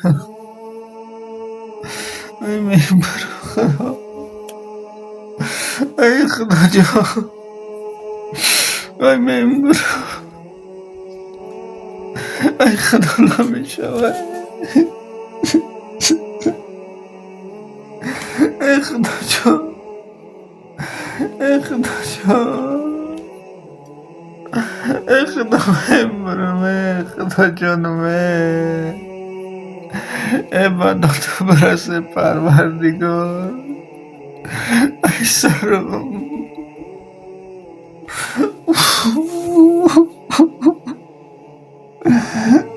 ای مهربان خدا، ای خدا جان، ای مهربان، ای خدا نمیشود، ای خدا جان، ای خدا جان، ای خدا مهربانم، ای خدا جانم، ای بدات برسه پروردگار، ای سرم.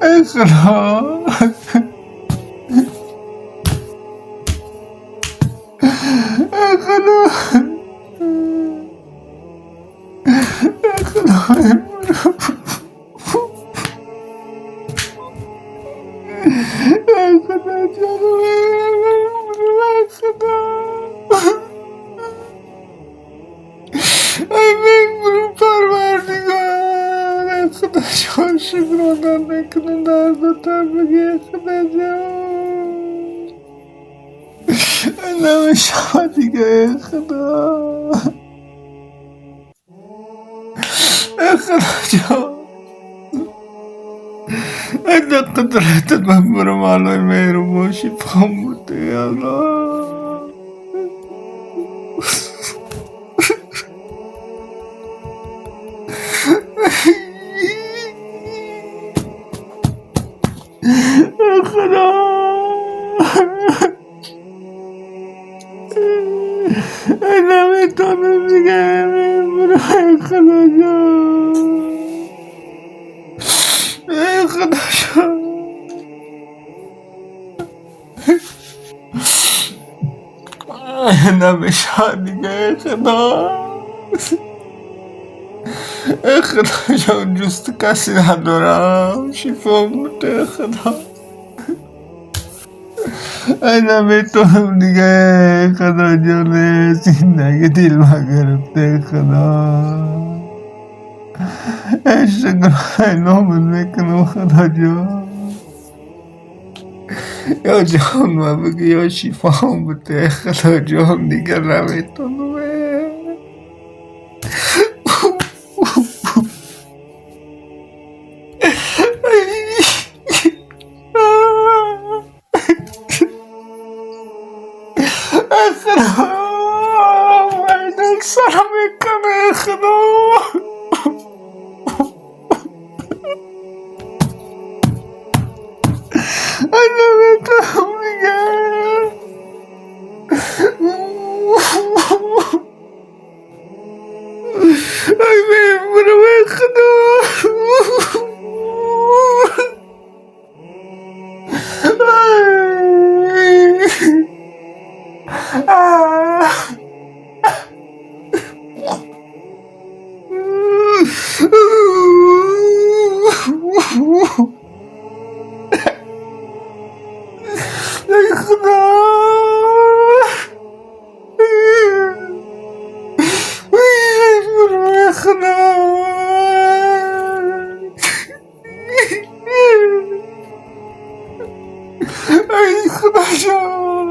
ای خدا، ای خدا، ای خدا ای خدا جانم، ای خدا، ای مهربان پروردگار، ای خدا جان شکر ادا میکنم دردت بگی خدا جان، نمیشود دیگه ای خدا، ای خدا جان، ای در قدرتت من برم علای مهربان شفام بده یا الله. ای خدا، ای نمیتونم دیگه، ای خدا جان، ای خدا جان، نمیشه دیگه ای خدا، ای خدا جان جز تو کسی ندارم، شفا بده خدا، ای نمیتونم دیگه ای خدا جان، زندگی دل ما گرفته خدا، ای شکر ای نامت میکنم خدا جان، یا جان ما بگی یا شفا بده خدا جان، دیگه نمیتونم. ای خدا، ای دل سرم میکنه خدا، ای نمیتونم دیگه. ای میبرم ای خدا، ای خدا، ای خدا، ای خدا جان،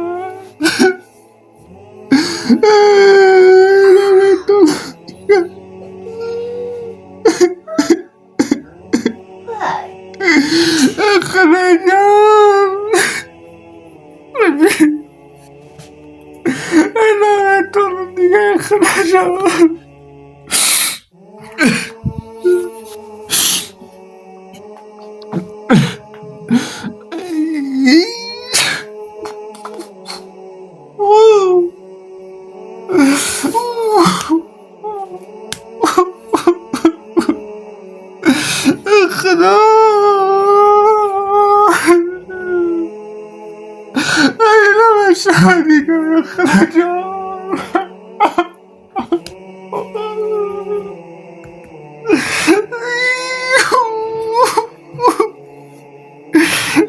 نمیتونم. ای خدا جان، ای نمیتونم دیگه ای خدا جان. خدا، ای نمیشه دیگه خدا جان،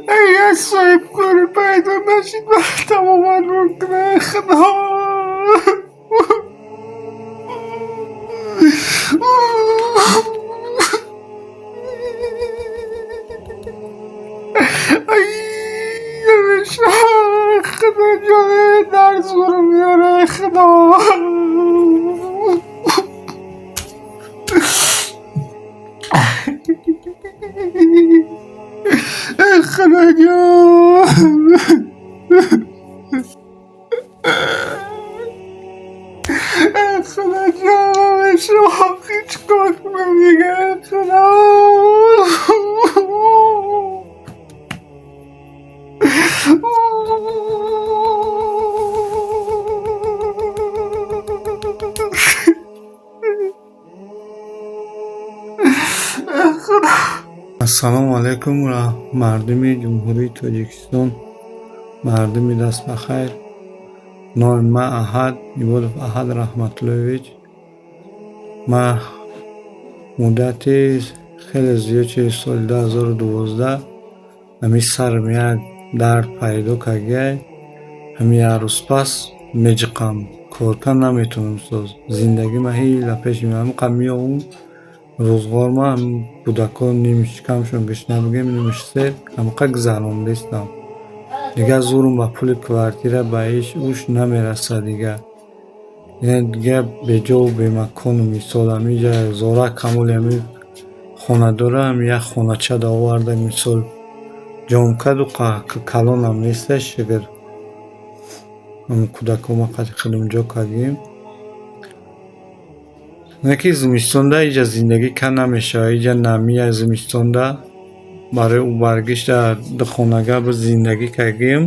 ای از صاحب کاری پیدا نشید من تماما میکنه خدا. ای خدا جان، در زور میاره خدا. خدا جان، خدا جان، شما هیچ کار نمیگه خدا. Ассалому алайкум, мардуми Ҷумҳурии Тоҷикистон, мардуми даст ба хайр. Номи ман Аҳад Ибодов, Аҳад Раҳматуллоевич. Ман муддати хеле зиёд, чи соли 2012 ҳамин сарам як дард пайдо кардагиай. Ҳамин як рӯз пас меҷиқам, кор кардан наметавонам. Соз зиндагима ҳела пеш меоям, ҳамин меовум рӯзғорма, кӯдакон ними шикамшон гушна, бигем, нимиш сер, ҳамақа гузарондистам. Дигар зӯрум ба пули квартира, ба иш уш намерасад. Дигар дигар беҷову бемакону, мисол, ҳаминҷа зора камоли ҳамин хонадора, ҳамин як хонача да оварда, мисол, ҷомкаду калонам несташ. Шукр, кӯдакома қадри худам ҷо кардем. Не ки зимистонда иҷа зиндагӣ кар намешавад, иҷа намия. Зимистонда барои ӯ баргишта ду хонага биз зиндагӣ кардем.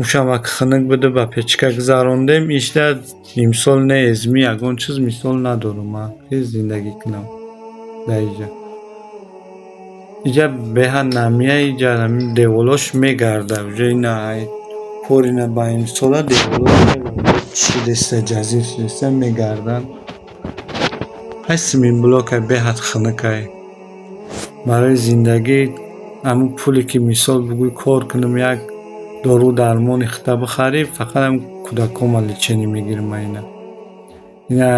Ушам вақт хунук буда, ба печка гузарондем. Ишда имсол не эзми ягон чиз, мисол, надорам ман ки зиндагӣ кунам дар иҷа. Иҷа беҳад намия, иҷа деволош мегардад уже, ина порина ба имсола деволош шидеста, ҷазир шидеста, мегарданд. Ҳай, симинблокай, беҳад хунукай. Барои зиндагӣ ҳамун пуле ки, мисол, бугӯй кор кунам, як дору дармони хита бихарӣ, фақат ҳам кӯдакома лечение мегирам. Ман ина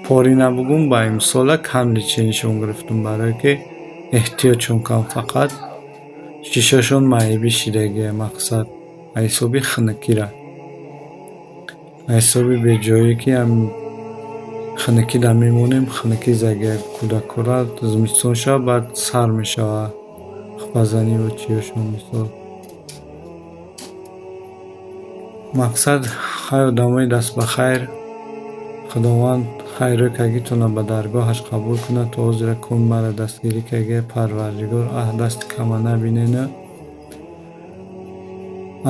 порина бугум, ба имсола кам лечениешон гирифтам, барое ки эҳтиёҷшон кам, фақат шишашон маъибӣ шидагия. Мақсад, аз ҳисоби хунукира, аз ҳисоби беҷоӣ ки хунукида мемонем, хунукӣ загия кӯдакора. Зимистон шавад, баъд сар мешавад хупазаниву чиёшон, мисол. Мақсад, хай, одамои даст ба хайр, Худованд хайрӯи кагитонро ба даргоҳаш қабул кунад. То ҳозира коми маро дастгирӣ кардагия, Парвардигор аҳ дасти кама набинена.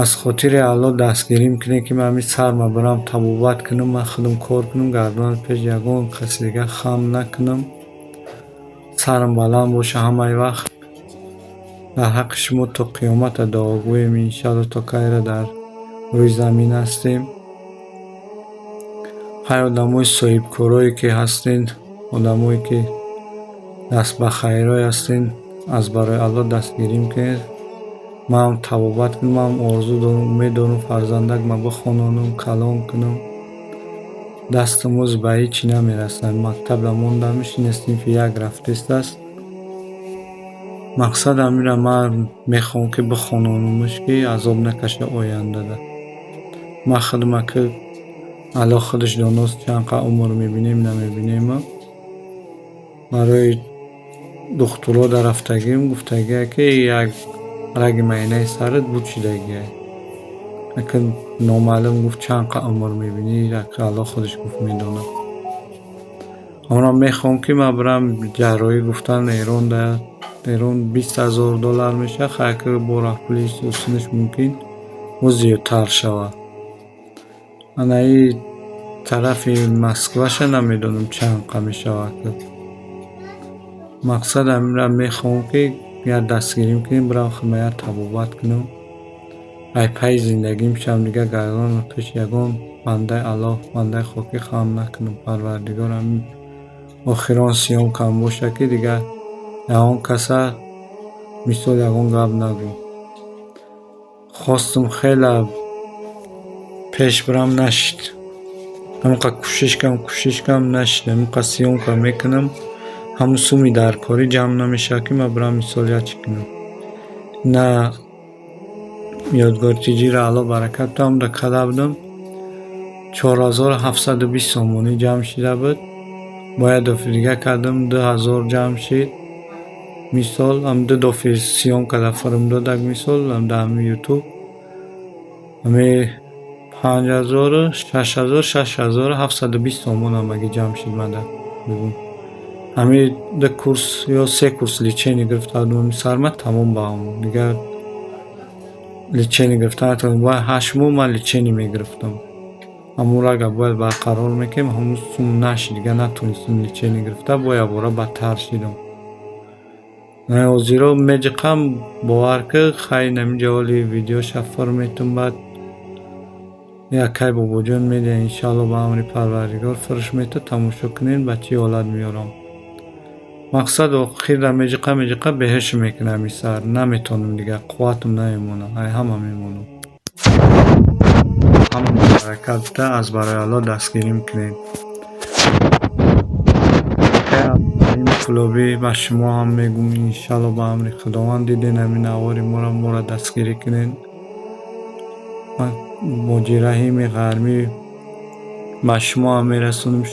Аз хотири Аллоҳ дастгирим кунед, ки ман ҳамин сарма бирам табобат кунам, ман худам кор кунам, гарданро пеши ягон каси дигар хам накунам, сарам баланд боша ҳамаи вақт. Дар ҳаққи шумо то қиёмата дуогӯем, иншалло, то кайра дар рӯи замин ҳастем. Хай, одамои соҳибкорое ки ҳастен, одамое ки даст ба хайрое ҳастен, аз барои Аллоҳ дастгирим кунед, манам табобат кунам. Манам орзу дорам, умед дорам фарзандакма бихононам, калон кунам. Дастам оз ба ҳечи намерасад. Мактабда мондамиш, ина синфи як рафтестааст. Мақсад, ҳаминро ман мехоҳам, ки бихононамш, ки азоб накаша ояндада. Ман худама ки Аллоҳ худаш доност чанд қадр умр мебинем, намебинем. Барои духтуро дар рафтагим, гуфтагия, ки як раги майнаи сарат буд шидагия. Акн номаълум, гуфт, чанд қадр умр мебинӣ, Аллоҳ худаш, гуфт, медонад. Онро мехоҳам, ки ман бирам ҷарроҳӣ. Гуфтан, Эрон, Эрон 20 000 доллар мешавад. Хай, ки бо пули усунаш мумкин боз зиёдтар шавад. Анаи тарафи Москваша намедонам чанд қа мешавад. Мақсад, ҳаминро мехоҳам, ки як дастгирим кунем, бирам худма як табобат кунам, ай пайи зиндагим шавам. Дигар гарданро пеши ягон бандаи Аллоҳ, бандаи хокӣ хам накунам. Парвардигор, ҳамин охирон съёмкам бошад, ки дигар ягон каса, мисол, ягон гап нагӯ. Хостум хеле пеш бирам, нашид. Ҳамин қадр кӯшиш кардам, кӯшиш кардам, нашид. Ҳамин қадр съёмка мекунам, ҳамун суми даркорӣ ҷамъ намешавад, ки ман бирам, мисол, як чӣ кунам. На. Ёдгор тиҷира, Алло баракат там да када будам. 4720 сомонӣ ҷамъ шида буд. Бояд дафъи дига кардам, 2000 ҷамъ шид. Мисол, ам ду дафъи съёмка да фирм додак, мисол, ам дар ҳами Ютуб. Ами 5000-у 6000, 6720 сомон ҳамагӣ ҷамъ шид мада. Бигӯм. Ҳами ду курс ё се курс лечение гирифта будам, ами сарма тамом ба ҳамон. Дигар лечение гирифта натавонистам. Бояд 8 моҳ ман лечение мегирифтам. Ҳамон рага бояд барқарор мекардем, ҳамон сум нашид, дигар натонистем лечение гирифта, бо якбора бадтар шидам. Ҳозиро меҷиқам, бовар кӣ, хай, намиҷа ҳоли видеоша фир метум, баъд якай бобоҷон медиҳад, иншаалло, ба амри Парвардигор фирш мета, тамошо кунед, ба чӣ ҳолат меорам. Мақсад, охирда меҷиқа, меҷиқа, беҳуш мекунам ин сар, наметавонам дигар, қувватам намемонад, ай ҳама мемонам. Ҳама баракат буда, аз барои Алло дастгирӣ мекунед. Кулобӣ ба шумо ҳам мегӯм, иншаалло, ба амри Худованд, диден ҳамин навори моро, моро дастгирӣ кунед. Ман Моҷираҳими Ғармӣ ба шумо ҳам мерасонам.